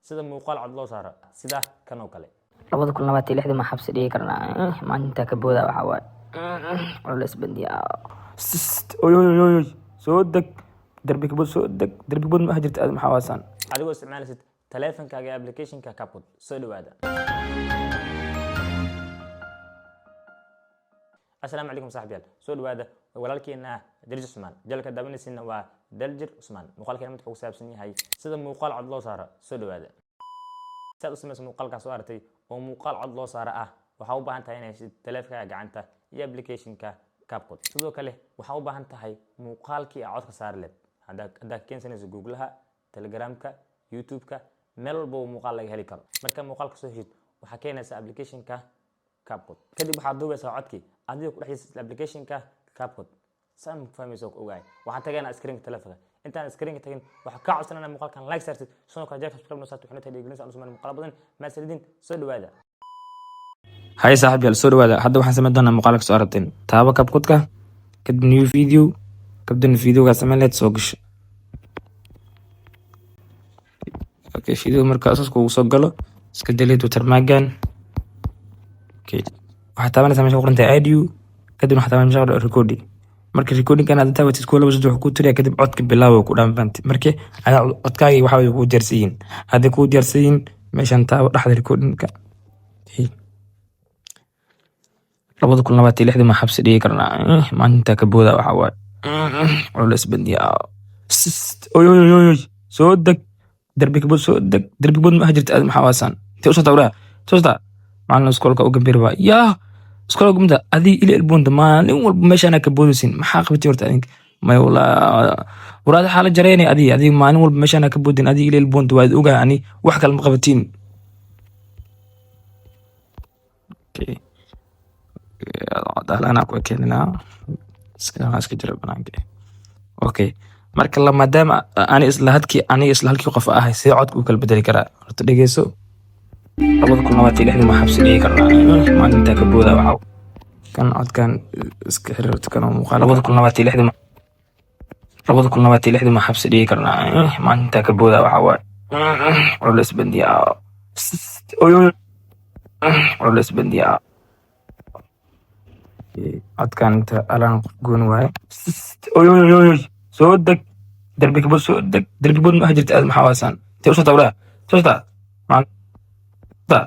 Sida muuqaal cod loo saaro, sida kan oo kale. 2026-dii ma xabsi dhigi karnaa? Maalinta ka booda waxaa waaye culeys bandiya. Oy oy oy oy, soo deg darbi kabood, soo deg darbi kabood. Ma aha jirta aad maxaa waasaan? Adigoo isticmaalaysid taleefankaaga ee applicationka CapCut. Soo dhawaada. Asalaamu calaykum saaxiibyaal, soo dhawaada. Walaalkeena ah Daljir Cusmaan, jalka daawanaysiina waa Daljir Cusmaan. Muuqaalkeena mid wuxuu ku saabsan yahay sida muuqaal cod loo saaro. Soo dhawaada. Si aad u samayso muuqaalkaas soo aragtay oo muuqaal cod loo saaro ah, waxaa u baahan tahay inay heshid taleefankaaga gacanta iyo applicationka CapCut. Sidoo kale waxaa u baahan tahay muuqaalkii aad codka saari leed. Haddaa ka keensanayso Googlaha, Telegramka, YouTube-ka, meel walba oo muuqaal laga heli karo. Marka muuqaalka soo heshid, waxaa keenaysaa applicationka CapCut. Kadib waxaad duubaysaa codkii adigoo ku dhex isla applicationka CapCut. Saan ma fahmayso? Ku ogaay. Waxaan tagaynaa screenka telefonka. Intaan screenka tagin, waxaa kaa codsanana muuqaalkan like saartid, sidoo kale jeerka subscribe noo saartid. Waxay noo tahay dhiirigelin aan u sameyn muuqaalo badan. Mahadsanidin, soo dhawaada. Hay saaxiib yaal, soo dhawaada. Hadda waxaan samayn doonaa muuqaalka soo aragteen. Taabo CapCut-ka, kadib new video, kadibna videogaa samayn lahayd soo gasho. Okay, video marka asaas kugu soo galo, iska delete watermarkan. Okay, waxaad taabanaysaa meesha ku qoran tahay audio, kadibna waxaad taabanaysaa meesha ku qoran recording. Marka recording-kan aad taabatid, kuwa laba saddex wuxuu kuu tiriyaa, kadib codka bilaaw ku dhaan fahanti. Marka adaa codkaagii waxa way kuu diyaarsan yihiin. Hadday kuu diyaarsan yihiin, meeshan taabo dhexda recording-ka. Okay. 2026-dii ma xabsi dhigi karnaa? Maalinta ka booda waxaa waaye culeys bandiya. Oy oy oy oy, soo deg darbi kabood, soo deg darbi kabood. Ma aha jirta aad maxaa waasaan? Intee u socotaa walahi? Soo socotaa macalin iskoolka u gambir baa yaa iskoolka gumta adii ila ilboonta. Maalin walba meeshaan ka boodaysin, maxaa qabatay horta adinka? May walaa waraad xaala jareynay adii adii maalin walba meeshaan ka boodin adii ila ilboonta. Waad ogaa ani wax kale ma qabatiin. Okay. Daalana ku keeninaa iska jira banaanka. Okay, marka la maadaama ani isla hadkii aniga isla halkii qof ahay, see codka u kala bedeli karaa? Horta dhegeyso. 2026-dii ma xabsi dhigi karnaa? Maalinta ka booda waxaa kan codkan iska xiriirto kan oo muuqaal. 2026-dii, 2026-dii ma xabsi dhigi karnaa? Maalinta ka booda waxaa waaye culeys bandiya. Oy oy, culeys bandiya. Codkan inta alaan qof gooni waaye. Oy oy oy oy, soo deg darbi kabood, soo deg darbi kabood. Ma aha jirta aad maxaa waasaan? Intee u socotaa walahi? Soo socotaa maalinta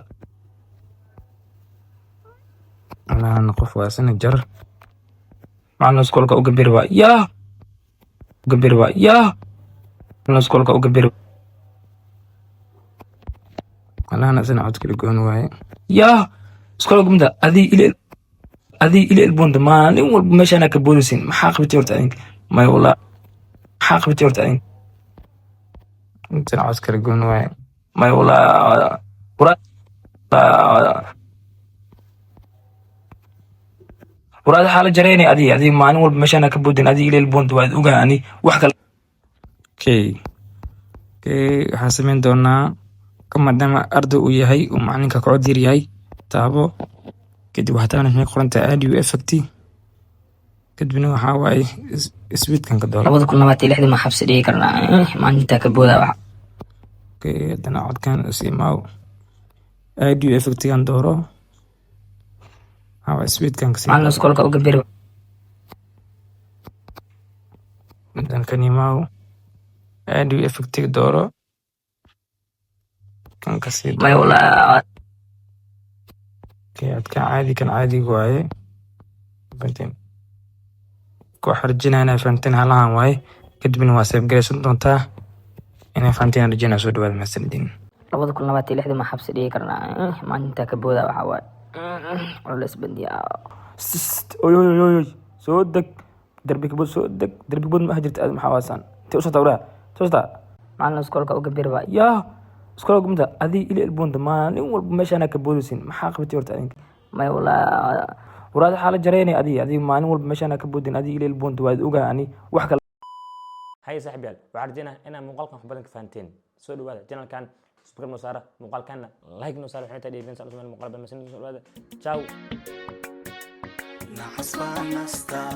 alaan qof waasana jar macalin iskoolka u gambir baa yaa gambir baa yaa macalin iskoolka u gambir. Alaan asana cod kala gooni waaye yaa iskoolka gumta adii ila adii ila ilboonta. Maalin walba meeshaan ka boodaysin, maxaa qabatay horta adinka? May walaa maxaa qabatay horta adinka? Intana cod kala gooni waaye. May walaa waraad xaala jareynay adii adii maalin walba meeshaan ka boodin adii ila ilboonta. Waad ogaa ani wax kale. Okay, waxaan samayn doonaa ka maadaama arday uu yahay uu macalinka ka cod yar yahay, taabo. Kadib waxaa taabanaysa meesha ku qoran tahay audio effect, kadibna waxaa waaye speedkan ka dooro. 2026-dii ma xabsi dhigi karnaa? Maalinta ka booda waxa. Okay, haddana codkan isticmaal, audio effectigan dooro, waxaa waaye speedkan kasii. Macalin iskoolka u gambir. Haddana kan imaaw, audio effectiga dooro, kan kasii May dooro. Walaa. Okay, codkan caadi, kan caadiga waaye. Fahanteen ku xarjinaa inaa fahanteen halahan waaye. Kadibna waa save garaysan doontaa. Inaa fahanteen aan rajinaa. Soo dhawaada, mahadsanidin. 2026-dii ma xabsi dhigi karnaa? Maalinta ka booda waxaa waaye culeys bandiya. Oy oy oy oy, soo deg darbi kabood, soo deg darbi kabood. Ma aha jirta aad maxaa waasaan? Intee u socotaa walahi? Soo socotaa macalin iskoolka u gambir baa yaa iskoolka gumta adii ila ilboonta. Maalin walba meeshaan ka boodaysin, maxaa qabatay horta adinka? May walaa. Waraad xaala jareynay adii adii maalin walba meeshaan ka boodin adii ila ilboonta. Waad ogaa ani wax kale. Hay saaxiibyaal, waxaan rajeynaa inaa muuqaalkan wax badan ka fahanteen. Soo dhawaada. Channelkan subscribe noo saara, muuqaalkanna like noo saara. Waxay tahay dhiirigelin saan u sameyn muuqaal badan. Soo dhawaada, ciao. Nacas baan nastaa.